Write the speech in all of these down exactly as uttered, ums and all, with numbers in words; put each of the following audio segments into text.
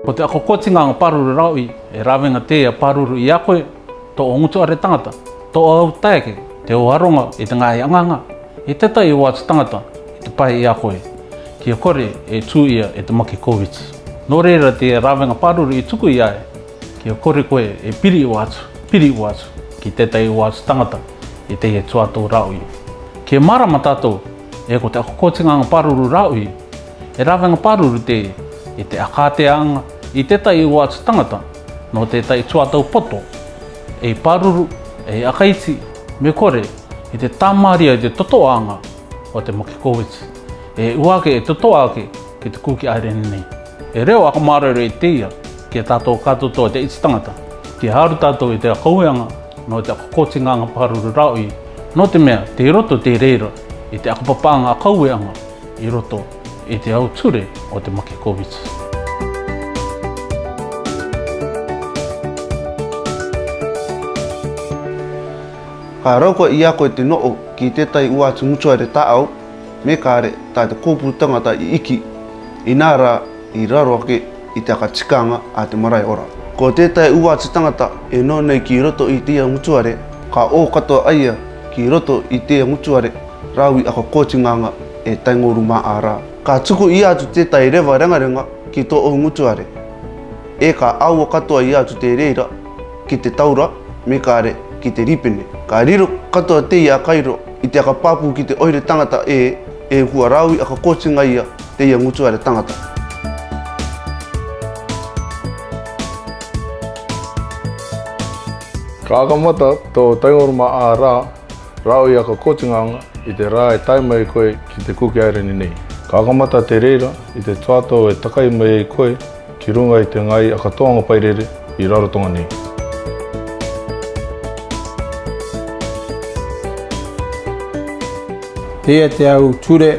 Ko te aka kotingaanga paruru raoi, e ravenga teie a paruru i a koe, to o ngutuare tangata, to o au taeke, te o aronga i te ngai anganga, i teta'i o atu tangata, i te pae i a koe, ki a kore e tuia e te maki koviti. No reira te ravenga paruru i tuku i a e, ki a kore koe e piri o atu, piri o atu, ki teta'i o atu tangata, i teie tuatou raoi. Ke marama tatou, e ko te aka kotingaanga paruru raoi, e ravenga paruru teie, i te akateaanga, i teta'i o atu tangata, no teta'i tuatou poto, e paruru, e akaiti, me kore, i te tamaria i te totoaanga, o te maki koviti. E uake, e totoa ake, ki te kuki aireni nei. E reo aka maroro i teia, ki a tatou katoa te iti tangata. Ki a haru tatou i te akaueanga, no te aka kotingaanga paruru raoi, no te mea, te roto te reira, i te aka papaanga akaueanga, i roto, i te au ture, o te maki koviti. Ka rau koe i a koe te no o ki teta'i o atu ngutuare taau, me kare ta te kopu tangata i iki, i nara i raro ake i te aka tikaanga a te marae ora. Ko teta'i o atu tangata e no nei ki roto i teia ngutuare, ka o katoa aia ki roto i teia ngutuare, raoi aka kotingaanga e taingoru ma ara. Ka tuku i atu teta'i reva rengarenga ki to o ngutuare. E ka aua katoa i atu te reira, ki te taura, me kare, ki te ripene. Ka riro katoa teia kairo, i te aka papu ki te oire tangata e, e hua raoi aka kotingaia, teia ngutuare tangata. Ka aka mata to taingoru ma ara, raoi aka kotingaanga, i te ra e tae mai koe ki te kuki aireni nei. Ka aka mata te reira, i te tuatou e takai mai koe, ki runga i te ngai aka toanga pairere, i Rarotonga nei. Teia te au ture,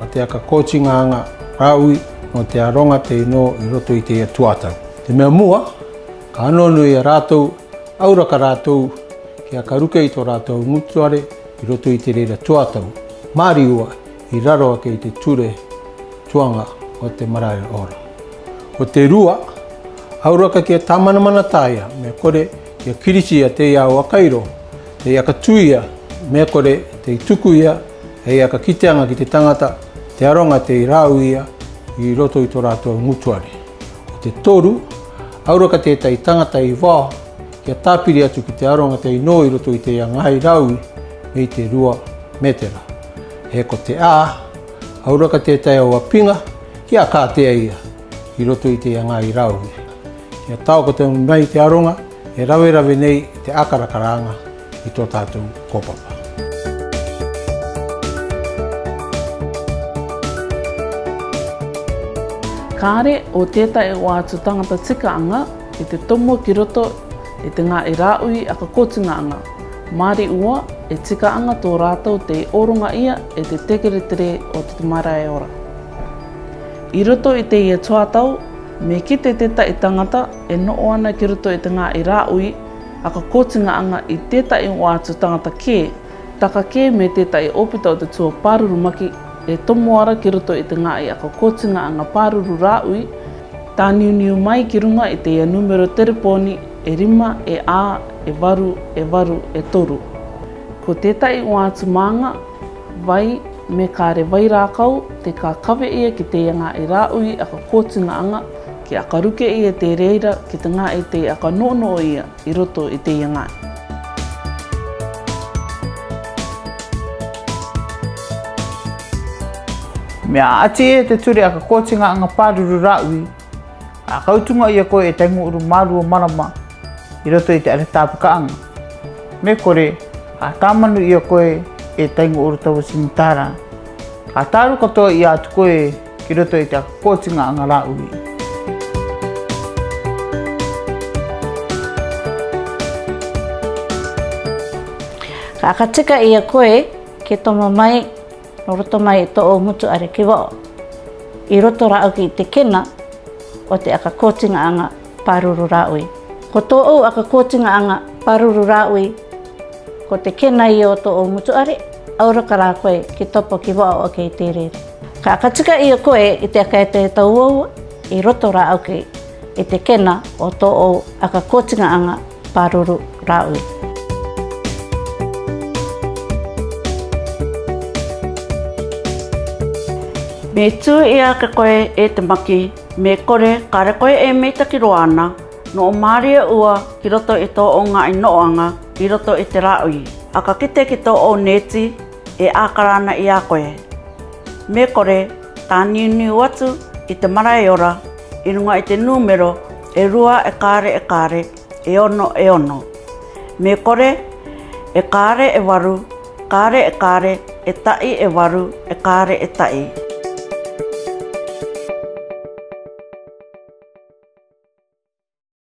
a te aka kotingaanga, raoi, no te aronga te no i roto i teia tuatau. Te mea mua, ka anono i a ratou, auraka ratou, ki a karuke i to ratou ngutuare, i roto i te reira tuatau. Mari ua, i raro ake i te ture, tuanga, o te marae ora. Ko te rua, auraka ki a tamanamana taia, me kore, ki a kiriti a teia o akairo, teia katuia, me kore, tei tuku ia, e ia ka kiteanga ki te tangata, te aronga tei raoi ia, i roto i to ratou ngutuare. Ko te toru, auraka teta'i tangata i vao, ki a tapiri atu ki te aronga tei no i roto i teia ngai raoi, mei te rua metera. E ko te a, auraka teta'i o apinga, ki a katea ia, i roto i teia ngai raoi. Ki a tao ko te mai te aronga, e raverave nei te akarakaranga, i to tatou kopapa. Kare o teta'i o atu tangata tikaanga, i te tomo ki roto, i te ngai raoi aka kotingaanga. Mari ua, e tikaanga to ratou tei oronga ia, i te tekeretere o te marae ora. I roto i teia tuatau, me kite teta'i tangata, e no o ana ki roto i te ngai raoi, aka kotingaanga i teta'i o atu tangata ke, taka ke me teta'i opita o te tua paruru maki, e tomo ara ki roto i te ngai aka kotingaanga paruru raoi, taniuniu mai ki runga i teia numero tereponi, e rima, e a, e varu, e varu, e toru. Ko teta'i o atu maanga, vai, me kare vai rakau, te ka kave ia ki teia ngai raoi aka kotingaanga, ki a karuke ia te reira, ki te ngai tei aka nono ia, i roto i teia ngai. Me a ati e te ture aka kotingaanga paruru raoi, a kautunga ia koe e tainguru marua marama, i roto i te are tapakaanga. Me kore, a tamanu ia koe e tainguru tau sinitara. A taru katoa ia atu koe, ki roto i te aka kotingaanga raoi. Ka aka tika ia koe, ke tomo mai, no roto mai i to o ngutuare ki vao. I roto raoi ki te kena, o te aka kotingaanga paruru raoi. Ko to o aka kotingaanga paruru raoi, ko te kena ia o to o ngutuare, auraka ra koe, ke topo ki vao ake i te rere. Ka aka tika ia koe, i te aka e te tau o, i roto raoi ki i te kena o tōʻou ʻakakotingaʻanga pāruru rāʻui. Me tū ia ke koe e te maki, me kore kare koe e mei taki roana, noʻo mārie ua ki roto i tōʻou ngaahi noʻoanga i roto i te rāʻui. ʻAkakite ki tōʻou neti e ʻākarana ia koe. Me kore tā niuniu atu i te marae ora i runga i te nūmero e rua e kare e kare e ono e ono. Me kore e kare e varu, kare e kare, e taʻi e varu, e kare e taʻi.